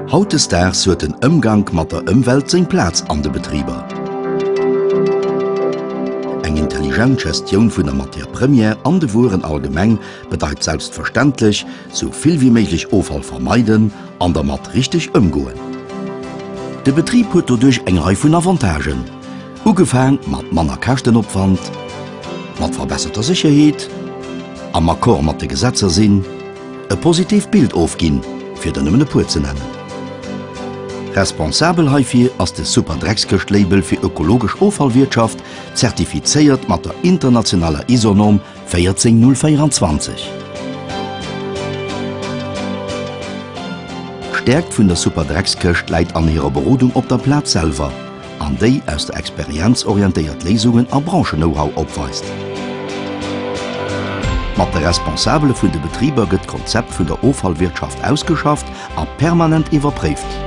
Hautdesdaags huet den Ëmgank mat der Ëmwelt seng Plaz an de Betriber. Eng intelligent Gestioun vun der Matière première an de Wueren allgemeng bedeit selbstverständlech, sou vill wéi méiglech Offall vermeiden an dermat richteg ëmgoen. De Betrib huet doduerch eng Rei vun Avantagen, ugefaang mat manner Käschtenopwand, mat verbesserter Sécherheet, am Accord mat de Gesetzer sinn, e positiivt Bild ofginn, fir der nëmmen e puer ze nennen. Responsabel heifir ass de Superdreckskëscht-Label fir ökologesch Offallwirtschaft, zertifizéiert mat der internationaler ISO-Norm 14024. D'Stäerkt vun der Superdreckskëscht läit an hirer Berodung op der Plaz selwer, an déi aus der Experienz orientéiert Léisungen a Branchen-Know-how opweist. Mat de Responsabele vun de Betriber gëtt d'Konzept vun der Offallwirtschaft ausgeschafft a permanent iwwerpréift.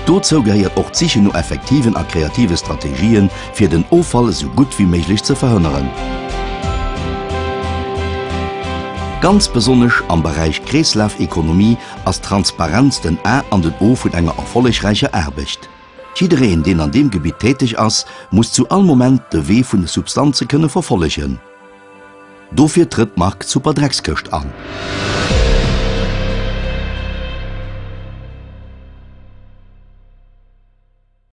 Dozou gehéiert och d'Sichen no effektiven a kreative Strategien, fir den Offall esou gutt wéi méiglech ze verhënneren. Ganz besonnesch am Beräich Kreeslafekonomie ass Transparenz den A an den O vun enger erfollegräicher Aarbecht. Jiddereen, deen an deem Gebitt täteg ass, muss zu all Moment de Wee vun de Substanze kënne verfollegen. Dofir trëtt d'Mark Superdreckskëscht an.